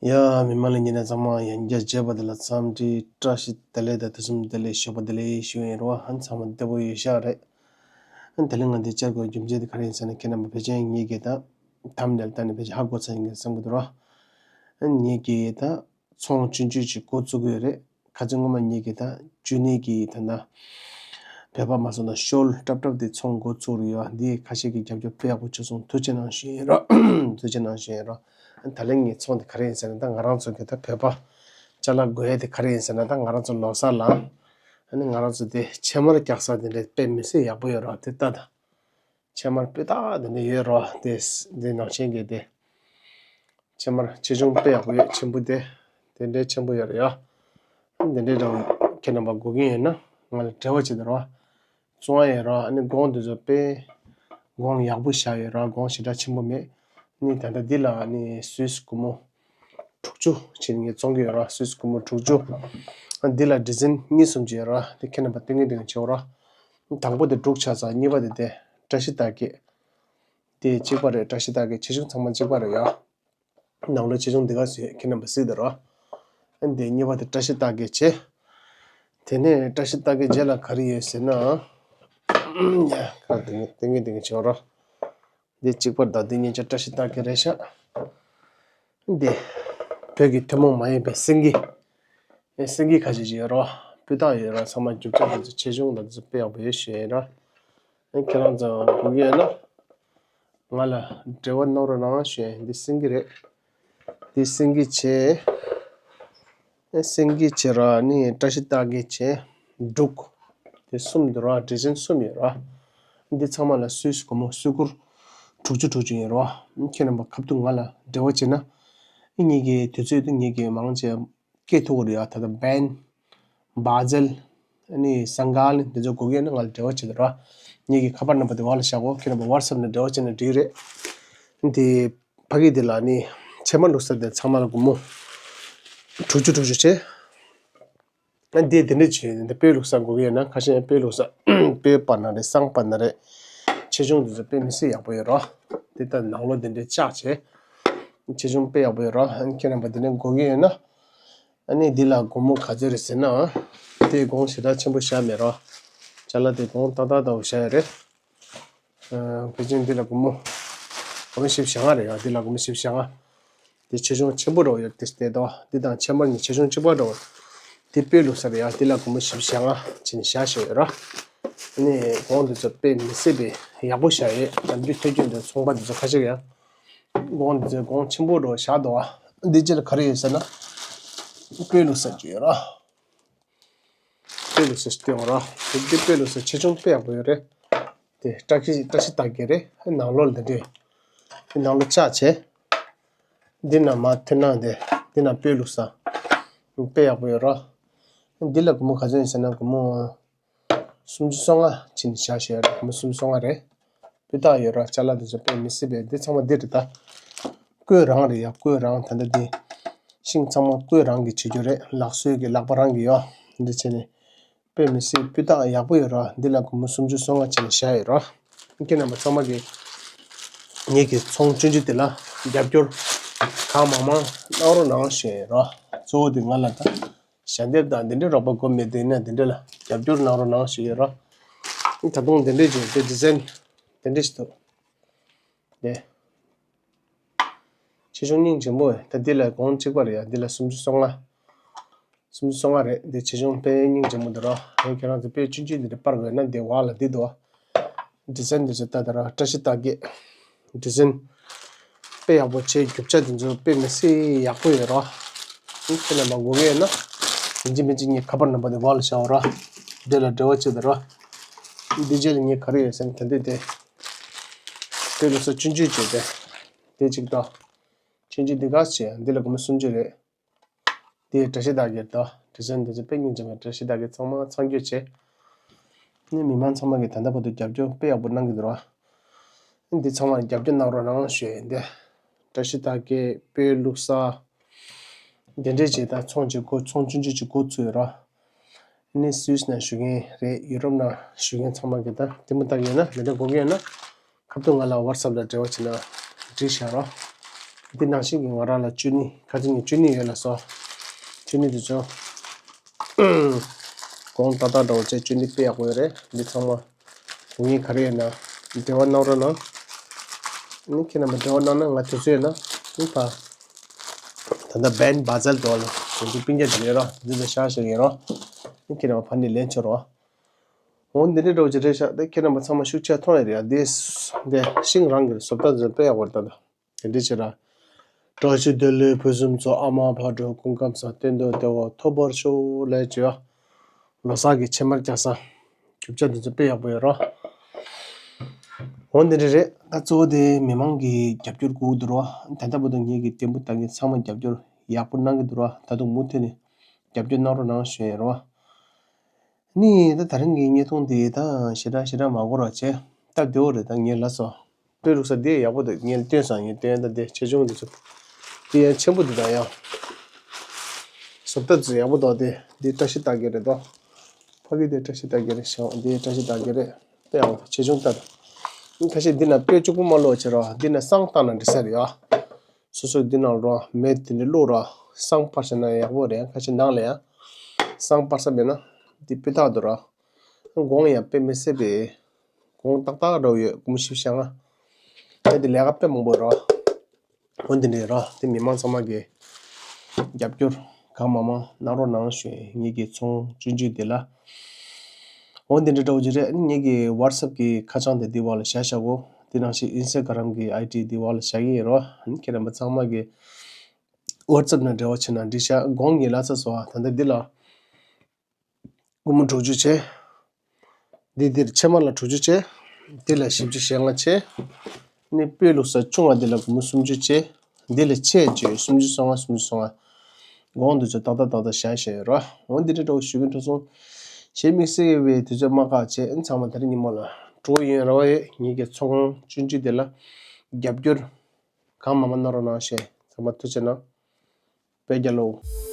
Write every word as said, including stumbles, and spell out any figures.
ཡ། མི་མང་ལ་ཉིན་ཚང་མ་ཡང་བསྐྱར་མཇལ་བ་དེ་ལ་འཚམས་འདྲི་བཀྲ་ཤིས་བདེ་ལེགས་དང་དུས་གསུམ་བདེ་ལེགས་ཞོགས་པ་བདེ་ལེགས་ཞུ་ཡིན་རོ། ཨ་ཚང་མ་བདེ་པོ་ཡོད་ཤག་རེད། ཨ་དེ་ལས་ང་འདི་བཅར་དགོས་རྒྱུ་མཚན་དེ་ག་རེ་ཡིན་ཟེར་ན། ཁྱེད་རྣམ་པ་ཕལ་ཆེར་ངེད་ཀྱི་ད་དམ་ནས་ལྟ་ནས་ཕལ་ཆེར་ཧ་གོ་ཚར་ཡིན་གྱི་བསམ་གྱི་འདུག་རོ། ཨ་ངེད་ཀྱི་ད་ཚོང་ཆུང་ཆུང་ཅིག་འགོ་བཙུགས་ཀྱི་ཡོད་རེད། ཁ་སང་སྔོན་མ་ངེད་ཀྱི་ད་ཇུ་ནེ་གི་ད་ད་བོད་པ་མ་སོང་ན་ཤོལ་ཀྲབ་ཀྲབ་དེ་ཚོང་འགོ་བཙུགས་རེད་ཡོད། འདི་ཁ་ཤས་ཀྱི་རྒྱབ་སྐྱོར་དཔེ་ཡག་པོ་བྱུང་སོང་། ཐུགས་རྗེ་གནང་ཞུ་ཡིན་རོ། ཐུགས་རྗེ་གནང་ཞུ་ཡིན་རོ། ད་ལན་ངའི་ཚོང་དེ་ག་རེ་ཡིན་ཟེར་ན། ད་ང་རང་ཚོ་གི་ད་བོད་པ་ཅ་ལག་དགོས་ཡ་དེ་ག་རེ་ཡིན་ཟེར་ན། ད་ང་རང་ཚོ་ལོ་གསར་ལ་ཨ་ནི་ང་རང་ཚོ་དེ་ཕྱེ་མར་རྒྱག་ས་དེ་འདྲ་དཔེ་མི་སྲིད་ཡག་པོ་ཡོད་རོ། དེ་ལྟ་ད། ཕྱེ་མར་སྤུས་དག་དེ་འདྲ་ཡོད་རོ། དེ་དེ་ནང་བཞིན་གྱི་དེ་ཕྱེ་མར་ཆེ་ཆུང་དཔེ་ཡག་པོ་ཡོད། ཆེན་པོ་དེ་དེ་འདྲའི་ཆེན་པོ་ཡོད་རེད་ཡ། དེ་འདྲའི་འདྲ་བོ་ཁྱེད་རྣམ་པ་དགོས་ཀྱི་ཡོད་ན་ང་ལ་འབྲེལ་བ་བྱེད་དང་རོ། བཙོང་ཡ་ཡོད་རོ། ཨ་ནི་གོང་དེ་ཚོ་དཔེ་གོང་ཡག་པོ་བཞག་ཡོད་རོ། གོང་ཞེ་དྲག་ཆེན་པོ་མེད། ཨ་ནི་ད་ལྟ་འདི་ལ་ཨ་ནི་སུད་སི་སྒོར་མོ་དྲུག་ཅུ་བྱས་ནས་ངས་བཙོང་གི་ཡོད་རོ། སུད་སི་སྒོར་མོ་དྲུག་ཅུ། ཨ་འདི་ལ་ཌི་ཛན་གཉིས་གསུམ་ཅིག་ཡོད་རོ། དེ་ཁྱེད་རྣམ་པ་སྟོན་གིན་སྟོན་གིན་བྱེད་རོ། དང་པོ་དེ་འབྲུག་ཆགས་ཚར། གཉིས་པ་དེ་དེ་བཀྲ་ཤིས་རྟགས་བརྒྱད། དེ་གཅིག་པ་རེད། བཀྲ་ཤིས་རྟགས་བརྒྱད་ཆེ་ཆུང་ཚང་མ་གཅིག་པ་རེད་ཡ། ནང་ལོགས་ཆེ་ཆུང་འདི་ག་ཚོད་ཁྱེད་རྣམ་པ་གཟིགས་དང་རོ། ཨ་འདི་གཉིས་པ་དེ་བཀྲ་ཤིས་རྟགས་བརྒྱད་བྱས། དེ་ནས་བཀྲ་ཤིས་རྟགས་བརྒྱད་རྗེས་ལ་ག་རེ་ཡོད་ཟེར་ན། ཡ་ཁ་དེ་ངས་དེ་ངས་དེ་ངས་བྱེད་རོ། འདི་གཅིག་པར་ད་འདི་གཉིས་ཆ་བཀྲ་ཤིས་རྟགས་བརྒྱད་རེད་ཤག་འདི་བོད་ཀྱི་ཐུན་མོང་མ་ཡིན་པའི་སེང་གེ། ཨེ་སེང་གེ་ཁ་ཤས་ཅིག་ཡོད་རོ། སྤུས་དག་ཡོད་རོ། ཚང་མ་རྒྱུ་ཆ་དེ་ཚོ་ཆེ་ཆུང་དང་དེ་ཚོ་དཔེ་ཡག་པོ་ཡོད་ཞུ་ཡིན་རོ། ཨེ་ཁྱེད་རང་ཚོ་དགོས་ཀྱི་ཡོད་ན། ང་ལ་འབྲེལ་བ་གནང་རོགས་གནང་ཞུ་ཡིན། འདི་སེང་གེ་རེད། འདི་སེང་གེ་བྱས། ཨེ་སེང་གེ་བྱས་ར་ནི་བཀྲ་ཤིས་རྟགས་བརྒྱད་བྱས། འབྲུག་དེ་གསུམ་འདུག་ར། ཌི་ཛན་གསུམ་ཡོད་ར། འདི་ཚང་མ་ལ་སུད་སི་སྒོར་མོ་སུད་སྒོར་དྲུག་ཅུ་དྲུག་ཅུ་ཡིན་ར། ཁྱེད་རྣམ་པ་ཁ་ཐུག་ང་ལ་འབྲེལ་བ་བྱེད་ན། ཨེ་ངེད་ཀྱི་དུས་ཚོད་དུ་ངེད་ཀྱི་མང་ཆེ་སྐད་ཐུག་རེད་ཡ། ད་ལྟ་བན། བ་ཛེལ། ཨ་ནི་སང་ག་ལི་འདི་ཚོ་དགོས་ཀྱི་ཡོད་ན་ང་ལ་འབྲེལ་བ་བྱེད་དང་ར། ངེད་ཀྱི་ཁ་པར་རྣམ་པ་དེ་བར་ལ་བཞག་གོ། ཁྱེད་རྣམ་པ་ཝ་ཊི་སེབ་ནས་འབྲེལ་བ་བྱེད་ན་འགྲིག་རེད། འདི་ཕ་གི་འདི་ལ་ནི་ཕྱེ་མར་བླུགས་ས་དེ་ཚང་མ་ལ་སྒོར་མོ་དྲུག་ཅུ་དྲུག་ཅུ་བྱས། ཨ་འདི་དེ་འདྲ་བྱས་འདི་དཔེ་བླུགས་ས་དགོས་ཀྱི་ཡོད་ན། ཁ་ཤས་དཔེ་བླུགས་ས་དཔེ་པར་ན་རེད། སང་པར་ན་རེད། ཆེ་ཆུང་དེ་ཚོ་དཔེ་མི་སྲིད་ཡག་པོ་ཡོད་ར། འདི་ལྟ་ནང་ལོགས་དེ་འདྲའི་ལྕགས་བྱས། ཆེ་ཆུང་དཔེ་ཡག་པོ་ཡོད་ར། ཨ་ནི་ཁྱེད་རྣམ་པ་དེ་འདྲ་དགོས་ཀྱི་ཡོད་ན། ཨ་ནི་འདི་ལ་སྒོར་མོ་ག་ཚོད་རེད་ཟེར་ན། དེ་གོང་ཞེ་དྲག་ཆེན་པོ་བཞག་མེད་རོ། ཅ་ལག་དེ་གོང་ཏག་ཏག་ཏག་བཞག་ཡོད་རེད། ཨ་ཕལ་ཆེར་འདི་ལ་སྒོར་མོ་སྒོར་མོ་བཞི་བཅུ་ཞེ་ལྔ་རེད་ཡ། འདི་ལ་སྒོར་མོ་བཞི་བཅུ་ཞེ་ལྔ། དེ་ཆེ་ཆུང་ཆེན་པོ་རོ་ཡོད་དེ་དེ་དོ། འདི་དང་ཕྱེ་མར་གཉིས་ཆེ་ཆུང་གཅིག་པ་རོ། དེ་དཔེ་བླུགས་ས་རེད་ཡ། འདི་ལ་སྒོར་མོ་བཞི་བཅུ་ཞེ་ལྔ་བྱས་ནས་བཞག་བཞག་ཡོད་ར། ཨ་ནི་གོང་དེ་ཚོ་དཔེ་མི་སྲིད་པའི་ཡག་པོ་བཞག་ཡོད། ནམ་རྒྱུན་ཐོན་རྒྱུ་འདི་ཚོང་པ་འདི་ཚོ་ཁ་ཤས་ཀྱིས་ཡ། གོང་འདི་ཚོ་གོང་ཆེན་པོ་རུ་བཞག་འདུག་བ། འདི་རྗེས་ལ་ག་རེ་ཡོད་ཟེར་ན། དཔེ་བླུགས་ས་ཅིག་ཡོད་ར། དཔེ་བླུགས་ས་ཅིག་སྟོན་ར། འདི་དཔེ་བླུགས་ས་ཆེ་ཆུང་དཔེ་ཡག་པོ་ཡོད་རེད། དེ་བཀྲ་ཤིས་བཀྲ་ཤིས་རྟགས་བརྒྱད་རེད། ནང་ལོགས་ལ་འདི་འདྲས། འདི་ནང་ལོགས་ལྕགས་བྱས། འདི་ན་མར་ཐོན་ན་དེ་འདི་ན་དཔེ་བླུགས་ས་དཔེ་ཡག་པོ་ཡོད་ར། འདི་ལ་སྒོར་མོ་ག་ཚོད་ཡིན་ཟེར་ན་སྒོར་མོ། སུམ་ཅུ་སོ་ལྔ་ཕྱིན་བཞག་བཞག་རེད། མི་སུམ་ཅུ་སོ་ལྔ་རེད། སྤུས་དག་ཡོད་ར། ཅ་ལག་དེ་ཚོ་དཔེ་མི་སྲིད་པས། འདི་ཚང་མ་འདི་རེད་ད། ཀོས་རང་རེད་ཡ། ཀོས་རང་ད་ལྟ་འདི། ཤིང་ཚང་མ་ཀོས་རང་གིས་བྱེད་རྒྱུ་རེད། ལག་བཟོས་ཀྱི་ལག་པ་རང་གིས་ཡོད། འདི་བྱས་ནས་དཔེ་མི་སྲིད་སྤུས་དག་ཡག་པོ་ཡོད་ར། འདི་ལ་སྒོར་མོ་སུམ་ཅུ་སོ་ལྔ་ཕྱིན་བཞག་ཡོད་ར། ཁྱེད་རྣམ་པ་ཚང་མ་གིས་ངེད་ཀྱི་ཚོང་ཆུང་ཆུང་དེ་ལ་རྒྱབ་སྐྱོར་གང་མང་མང་གནང་རོགས་གནང་ཞུ་ཡ་ཡིན་ར། གཙོ་བོ་དེ་ང་ལ་ད། ཞལ་འདེབས་དང་འདི་འདྲའི་རོགས་པ་དགོས་མེད་དེ་ན་འདི་འདྲ་ལ་རྒྱབ་སྐྱོར་གནང་རོགས་གནང་ཞུ་ཡོད་ར། ད་དུང་འདི་འདྲའི་བྱས་ཏེ་ཌི་ཛན་འདི་འདྲ་ཞིག་འདུག་དེ་ཆེ་ཆུང་སྙིང་རྗེ་མོ། ད་འདི་ལ་གོང་གཅིག་པ་རེད་ཡ། འདི་ལ་སུམ་ཅུ་སོ་ལྔ། སུམ་ཅུ་སོ་ལྔ་རེད། འདི་ཆེ་ཆུང་དཔེ་སྙིང་རྗེ་མོ་འདུག་ར། ཨེ་ཁྱེད་རང་ཚོ་དཔེ་ཆུང་ཆུང་འདི་འདྲ་པར་དགོས་ན་འདི་བ་ལ་འདི་འདུག་ཌི་ཛན་འདི་ཚོ་ལྟ་དང་ར། བཀྲ་ཤིས་རྟགས་བརྒྱད། ཌི་ཛན་དཔེ་ཡག་པོ་བྱས། རྒྱུ་ཆ་དེ་ཚོ་དཔེ་མི་སྲིད་ཡག་པོ་ཡོད་ར། ཁྱེད་རྣམ་པ་དགོས་ཀྱི་ཡོད་ན། ཡིན་གཅིག་མིན་གཅིག་ངའི་ཁ་པར་ནམ་བར་དེ་བར་ལ་བཞག་ར། འདི་ལ་འབྲེལ་བ་བྱེད་དང་ར། འདི་རྗེས་ལ་ངས་ག་རེ་ཡོད་ཟེར་ན་ད་འདི་དེ། དཔེ་བླུགས་ས་ཆུང་ཆུང་བྱས་ཏེ། དེ་གཅིག་དང་། ཆུང་ཆུང་འདི་ག་བྱས། འདི་ལ་སྒོར་མོ་སུམ་ཅུ་རེད། དེ་བཀྲ་ཤིས་རྟགས་བརྒྱད་དང་ཌི་ཛན་འདི་ཚོ་དཔེ་སྙིང་རྗེ་བའི་བཀྲ་ཤིས་རྟགས་བརྒྱད་ཚང་མ་མཚམས་སྦྱོར་བྱས། ནི་མི་མང་ཚང་མ་གིས་ད་ལྟ་བར་དུ་རྒྱབ་སྐྱོར་དཔེ་ཡག་པོ་གནང་གི་འདུག་ར། འདི་ཚང་མ་རྒྱབ་སྐྱོར་གནང་རོགས་གནང་ཞུ་ཡ་ཡིན། འདི་བཀྲ་ཤིས་རྟགས་བརྒྱད། དཔེ་བླུགས་ས། འདི་འདྲས་བྱས་ད་ཚོང་ཅིག་འགོ་ཚོང་ཆུང་ཆུང་ཅིག་འགོ་ཚུགས་ཡོད་ར། ནི་སུད་སི་ནང་བཞུགས་མཁན་རེད། ཡུ་རོབ་ནང་བཞུགས་མཁན་ཚང་མ་གིས་ད་དེ་མོ་ལྟ་གི་ཡོད་ན། འདི་འདྲ་དགོས་ཀྱི་ཡོད་ན། ཁ་ཐུག་ང་ལ་ཝ་ཊི་སེབ་ལ་འབྲེལ་བ་བྱེད་ན་འགྲིག་ཤག་རོ། འདི་ནང་བཞིན་གྱི་ང་རང་ལ་བཅུ་གཉིས་ཁ་ཅིག་ནི་བཅུ་གཉིས་ཡོད་ལ་སོ། བཅུ་གཉིས་དེ་ཚོ་གོང་ཏག་ཏག་འདྲ་བོ་བྱས་བཅུ་གཉིས་དཔེ་ཡག་པོ་ཡོད་རེད། འདི་ཚང་མ་གོང་ཡིན་ག་རེ་ཡོད་ན་འབྲེལ་བ་གནང་རོགས་གནང་། ནི་ཁྱེད་རྣམ་པ་འབྲེལ་བ་གནང་ན་ང་དུས་ཚོད་ཡོད་ན་ནི་ཕ། ད་ལྟ་བན་བ་ཛལ་དོ་ལ་ང་ཚོ་སྤུན་ཀྱག་དེ་ཡོད་ར་འདི་ཚོ་ཤ་ཤ་ཡིན་རོ། ནི་ཁྱེད་རྣམ་པ་ཕ་ནི་ལེན་ཆོག་རོ། འོ་འདི་འདྲའི་འདྲ་བོ་ཅིག་རེད་ཤག་དེ་ཁྱེད་རྣམ་པ་ཚང་མ་ཤུགས་ཆེ་མཐོང་ཡ་རེད་ཡ། འདི་འདི་ཤིང་རང་གི་བཟོ་ལྟ་ཚོ་དཔེ་ཡག་པོ་རེད་ད། དེ་འདྲའི་ཕྱིར་ར། བཀྲ་ཤིས་བདེ་ལེགས་ཕུན་སུམ་ཚོགས། ཨ་མ་ཕ་དྲུག་སྐུ་ཁམས་བཟང་། གཏན་དུ་བདེ་བ་ཐོབ་པར་ཤོག་ལས་བྱོས། ལོ་གསར་གྱི་ཕྱེ་མར་རྒྱག་ས། རྒྱུ་ཆ་འདི་ཚོ་དཔེ་ཡག་པོ་ཡོད་རོ། འོ་འདི་འདྲ་རེད། ད་གཙོ་བོ་དེ་མི་མང་གི་རྒྱབ་སྐྱོར་དགོས་འདུག་རོ། ད་ལྟ་བར་དུ་ངེད་ཀྱི་ལྟད་མོ་ལྟ་མཁན་ཚང་མ་རྒྱབ་སྐྱོར་ཡག་པོ་གནང་གི་འདུག་རོ། ད་དུང་མུ་མཐུད་ནས་རྒྱབ་སྐྱོར་གནང་རོགས་གནང་ཞུ་ཡ་རོ། ནི་ད་ད་རིང་གི་བརྙན་ཐུང་དེ་ད་ཞེ་དྲག་ཞེ་དྲག་མ་འགོར་བ་བྱས་སྟབས་བདེ་བོ་རེད། ད་ངས་ལབ་སོང་། དཔེ་ལུགས་ས་དེ་ཡག་པོ་འདུག་ངས་སྟོན་སོང་། ངས་སྟོན་ད་དེ་ཆེ་ཆུང་འདི་ཚོ་དེ་ཡང་ཆེན་པོ་འདི་དང་ཡང་བཟོ་ལྟ་ཚོ་ཡག་པོ་འདུག་དེ་དེ་བཀྲ་ཤིས་རྟགས་བརྒྱད་རེད་དོ། ཕ་གི་དེ་བཀྲ་ཤིས་རྟགས་བརྒྱད་རེད་ཤག་དེ་བཀྲ་ཤིས་རྟགས་བརྒྱད་རེད། དཔེ་ཡག་པོ་འདུག་ཆེ་ཆུང་ལྟ་ད། ཁ་ཤས་འདི་ན་དཔེ་གཅིག་པུ་མ་ཀློག་བྱེད་རོགས། འདི་ན་བསང་བཏང་ན་འགྲིག་ས་རེད་ཡ། སོ་སོའི་འདི་ནང་རོ་མེ་དེ་འདྲ་བླུགས་རོགས། བསང་སྤར་བྱས་ན་ཡག་པོ་རེད། ཁ་ཤས་ནང་ལ་ཡང་བསང་སྤར་ས་མེད་ན་འདི་སྤུས་དག་འདུག་རོ། གོང་ཡང་དཔེ་མི་སྲིད་པའི་གོང་ཏག་ཏག་འདྲ་བོ་ཡོད། སྒོར་མོ་བཞི་བཅུ་ཞེ་ལྔ། ཨེ་འདི་ལས་ཀ་དཔེ་མང་པོ་རོ། འོ་འདི་འདྲ་རོ། དེ་མི་མང་ཚང་མ་གི་རྒྱབ་སྐྱོར་གང་མང་མང་གནང་རོགས་གནང་ཞུ། ངེད་ཀྱི་ཚོང་ཆུང་ཆུང་འདི་ལ། འོ་འདི་འདྲ་འདྲ་བོ་ཅིག་རེད། ངེད་ཀྱི་ཝཊ་སེབ་ཀྱི་ཁ་བྱང་དེ་འདི་བར་ལ་བཞག་བཞག་གོ། དེ་ནང་བཞིན་ཨིན་སི་ཊ་གྷ་རམ་གྱི་ཨའི་ཌི་འདི་བར་ལ་བཞག་གི་ཡིན་རོ། ཁྱེད་རྣམ་པ་ཚང་མ་གི་ཝཊ་སེབ་ནང་འབྲེལ་བ་བྱེད་ན་འགྲིག་ཤག་གོང་ངས་ལབ་ཚར་སོང་། ད་ལྟ་འདི་ལ་སྒོར་མོ་དྲུག་ཅུ་བྱས། འདི་འདིར་ཕྱེ་མར་ལ་དྲུག་ཅུ་བྱས། འདི་ལ་བཞི་བཅུ་ཞེ་ལྔ་བྱས། ནི་དཔེ་ལུགས་ས་ཆུང་བ་འདི་ལ་སྒོར་མོ་སུམ་ཅུ་བྱས། འདི་ལ་ཆེ་བྱས་སུམ་ཅུ་སོ་ལྔ། སུམ་ཅུ་སོ་ལྔ། གོང་དུ་ཚོ་ཏག་ཏག་ཏག་ཏག་བཞག་བཞག་ཡོད་ར། འོ་འདི་འདྲ་འདྲ་བོ་ཞུ་གི་འགྲོ་སོང་། གཞན་དམིགས་བསལ་བའི་དུས་ཚོད་མ་ཁག་བྱས། ཚང་མ་ད་རིང་ཉིན་མོ་ལ་འགྲོ་ཡིན་ར་བ་ཡོད། ངེད་ཀྱི་ཚོང་ཁང་ཆུང་ཆུང་དེ་ལ་རྒྱབ་སྐྱོར་གང་མང་མང་གནང་རོགས་གནང་ཞེས། ཚང་མ་ཐུགས་རྗེ་གནང་། བོད་རྒྱལ་ལོ།